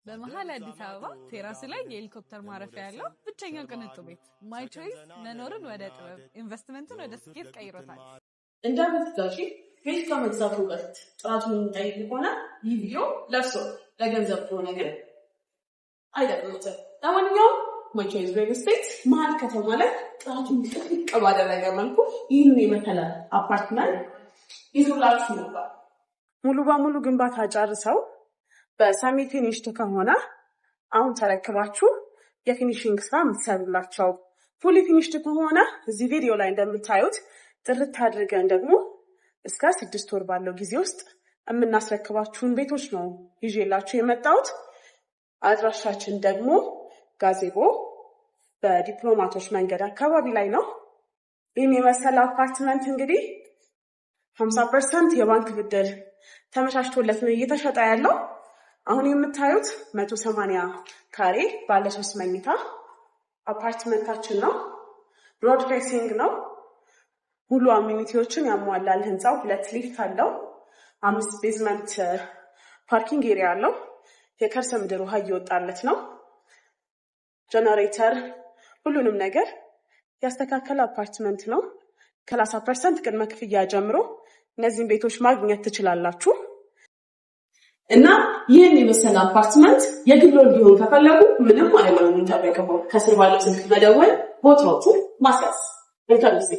በመሀል አዲስ አበባ ቴራሱ ላይ የሄሊኮፕተር ማረፊያ ያለው ብቸኛው ቅንጡ ቤት My Choice መኖርን ወደ ጥበብ፣ ኢንቨስትመንትን ወደ ስኬት ቀይሮታል። እንደ ቤት ቤት ከመግዛቱ በፊት ጥራቱን የሚጠይቅ ከሆነ ይህ ቪዲዮ ለእርሶ፣ ለገንዘብ ከሆነ ግን አይጠቅሙትም። ለማንኛውም My Choice Real Estate መሀል ከተማ ላይ ጥራቱን ጥብቅ ባደረገ መልኩ ይህንን የመሰለ አፓርትመንት ይዞላችሁ ነበር። ሙሉ በሙሉ ግንባታ ጨርሰው በ semi finished ከሆነ አሁን ተረክባችሁ የ finishing ስራ የምትሰሩላቸው፣ fully finished ከሆነ እዚህ ቪዲዮ ላይ እንደምታዩት ጥርት አድርገን ደግሞ እስከ 6 ወር ባለው ጊዜ ውስጥ የምናስረክባችሁን ቤቶች ነው ይዤላችሁ የመጣሁት። አድራሻችን ደግሞ ጋዜቦ በዲፕሎማቶች መንገድ አካባቢ ላይ ነው። ይህን የመሰለ አፓርትመንት እንግዲህ 50% የባንክ ብድር ተመቻችቶለት ነው እየተሸጠ ያለው። አሁን የምታዩት 180 ካሬ ባለ ሶስት መኝታ አፓርትመንታችን ነው። Road facing ነው። ሁሉ amenity ዎችን ያሟላል ህንፃው። ሁለት ሊፍት አለው። አምስት basement parking area አለው። የከርሰ ምድር ውሃ እየወጣለት ነው። ጀነሬተር፣ ሁሉንም ነገር ያስተካከለ አፓርትመንት ነው። 30% ቅድመ ክፍያ ጀምሮ እነዚህን ቤቶች ማግኘት ትችላላችሁ። እና ይህን የመሰለ አፓርትመንት የግሎ እንዲሆን ከፈለጉ ምንም አይደለም የሚጠበቅበው፣ ከስር ባለው ስልክ መደወል፣ ቦታዎቹን ማስያዝ። መልካም ጊዜ።